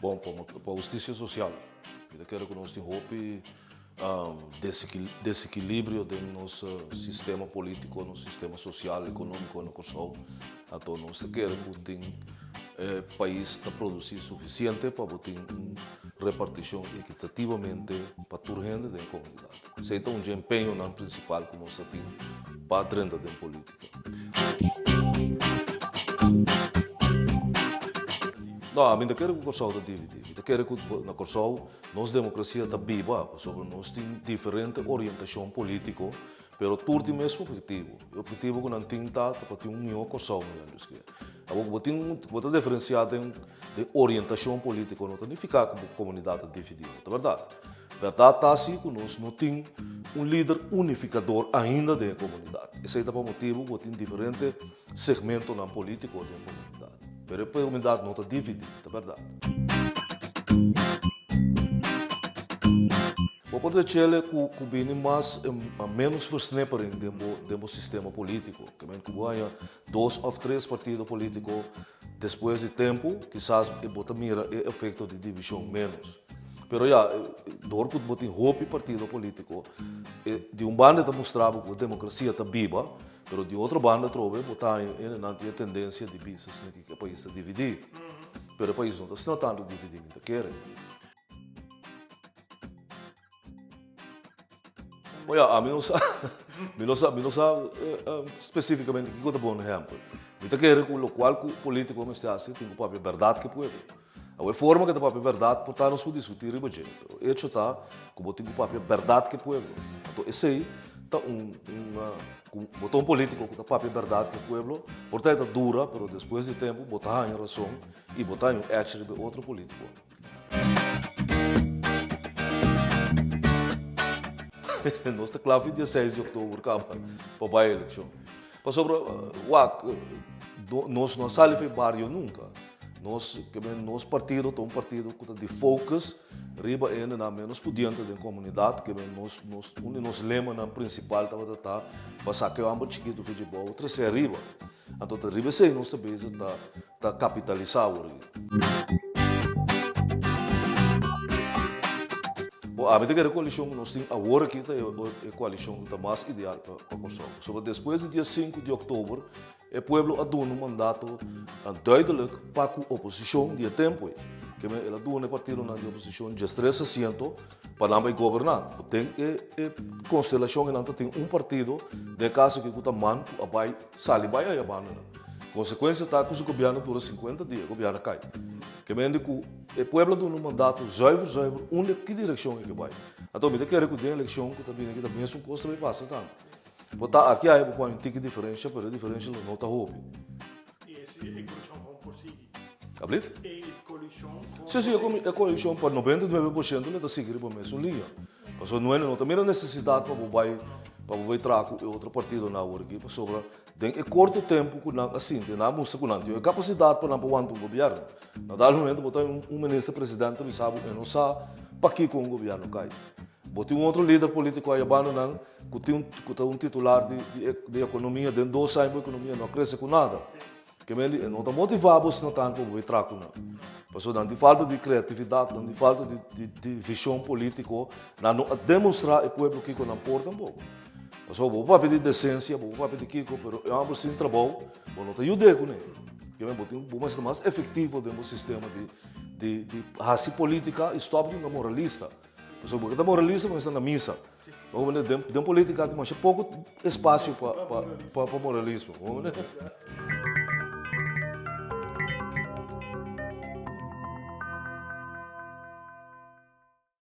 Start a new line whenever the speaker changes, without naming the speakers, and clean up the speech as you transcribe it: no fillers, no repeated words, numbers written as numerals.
Bon, pa hustisia sosial. Mi ta kere ku nos tin hopi desekilibrio den nos sistema polítiko, nos sistema sosial, ekonómiko na Kòrsou. Anto nos ta kere ku tin e pais ta produsí sufisiente pa bo tin un repartishon ekitativamente pa tur hende den e komunidat. Esei ta un dje empeñonan prinsipal ku nos ta tin pa drenta den polítika. No, ami no ta kere ku Kòrsou ta dividí. Mi ta kere ku na Kòrsou nos demokrasia ta biba pasobra nos tin diferente orientashon polítiko, pero tur tin mes ophetivo. E ophetivo ku nan tin ta pa tin un mihó Kòrsou, mi a ke. Awor ku bo tin bo ta diferensiá den orientashon polítiko no ta nifiká ku bo komunidat ta dividí, no ta bèrdat. Bèrdat ta si ku nos no tin un lider unifikador ainda den e komunidat. Esei ta pa motibu ku tin diferente segmentonan polítiko den e komunidat. Pero e komunidat no ta dividí, ta bèrdat. Bo por dechele ku ku bini mas ménos versnippering den bo den bo sistema polítiko. Ke men ku bo haña dos òf tres partido polítiko despues di tempu kisas bo ta mira e efekto di divishon ménos. Pero ya, dor ku bo tin hopi partido polítiko, di un banda e ta mustra bo ku e demokrasia ta biba, pero di otro banda atrobe bo ta haña hendenan tin e tendensia di bisa asina ku e pais ta dividí. Pero e pais no ta asina tantu dividí, mi ta kere. Bo ya, ami no sa, mi no sa, mi no sa spesífikamente kiko ta bon ehèmpel. Mi ta kere ku lokual ku polítiko mester hasi tin ku papia bèrdat ku e pueblo. Awor e forma ku ta papia bèrdat por ta nos ku diskutí riba dje, pero echo ta ku bo tin ku papia bèrdat ku e pueblo. Anto esei ta un ku bo ta un polítiko ku ta papia bèrdat ku e pueblo, por ta e ta dura, pero despues di tempu bo ta haña rason i bo ta haña un edge riba e otro polítiko. Nos ta kla fin dia seis di òktober kaba pa bai elekshon. Pasobra wak nos no a sali for e bario nunka. Nos ke men nos partido ta un partido ku ta di focus riba e hendenan menos pudiente den komunidat, ke men nos nos un di nos lemanan prinsipal tabata ta pa saka e hòmber chikitu for dje bou trese ariba. Anto ta riba esei nos ta bezig ta ta kapitalisá awor aki. Bo ami ta kere koalishon ku nos tin awor aki ta e koalishon ku ta mas ideal pa Kòrsou. Pasobra despues di dia sinku di òktober E pueblo a duna un mandato duidelijk pa ku oposishon di e tempu ei. Keme el a duna e partidonan di oposishon diestres asiento pa nan bai goberná. Den e e konstelashon ei nan ta tin un partido, den e kaso aki ku ta man, ku a bai sali bai aya bandanan. Konsekuensia ta ku su gobièrnu dura sinkuenta dia, e gobièrnu a kai. Kemende ku e pueblo a duna un mandato zuiver zuiver unda ki direkshon e ke bai. Anto mi ta kere ku den elekshon ku ta bini aki ta mesun kos ta bai pasa tambe. Bo ta aki ahi bo pone un tiki diferensha pero e diferensha lo no ta hopi.
I esi e koalishon kon por sigui?
Ablief?
E koalishon kon por
Si, si, e koalishon pa 99 por shento lo ta sigui riba mesun liña. Pasobra nuende no ta mira nesesidat pa bo bai pa bo bai traha ku e otro partidonan awor aki pasobra den e korto tempu ku nan a sinti nan a mustra ku nan tin e kapasidat pa nan por wanta un gobièrnu. Na dado momento bo ta un minister presidente ta bisa bo e no sa pakiko un gobièrnu kai. Bo tin un otro lider politico aya banda nan cu tin cu ta un titular di di di economia den dos aña bo economia no a crece cu nada. Ke men di e no ta motiva bo asina tanto pa bo bay traha cu nan. Pasobra nan tin falta di creatividad, nan tin falta di di di vision politico, nan no a demostra e pueblo kico nan por tampoco. Pasobra bo papia di decencia, bo papia di kico, pero e homber sin trabou bo no ta yude cune. Ke men bo tin bo mester ta mas efectivo den bo sistema di di di haci politica y stop di un moralista. Pasobra bo ke ta moralista bo mester na misa. Bo den den politica tin masha poko espacio pa pa pa moralismo.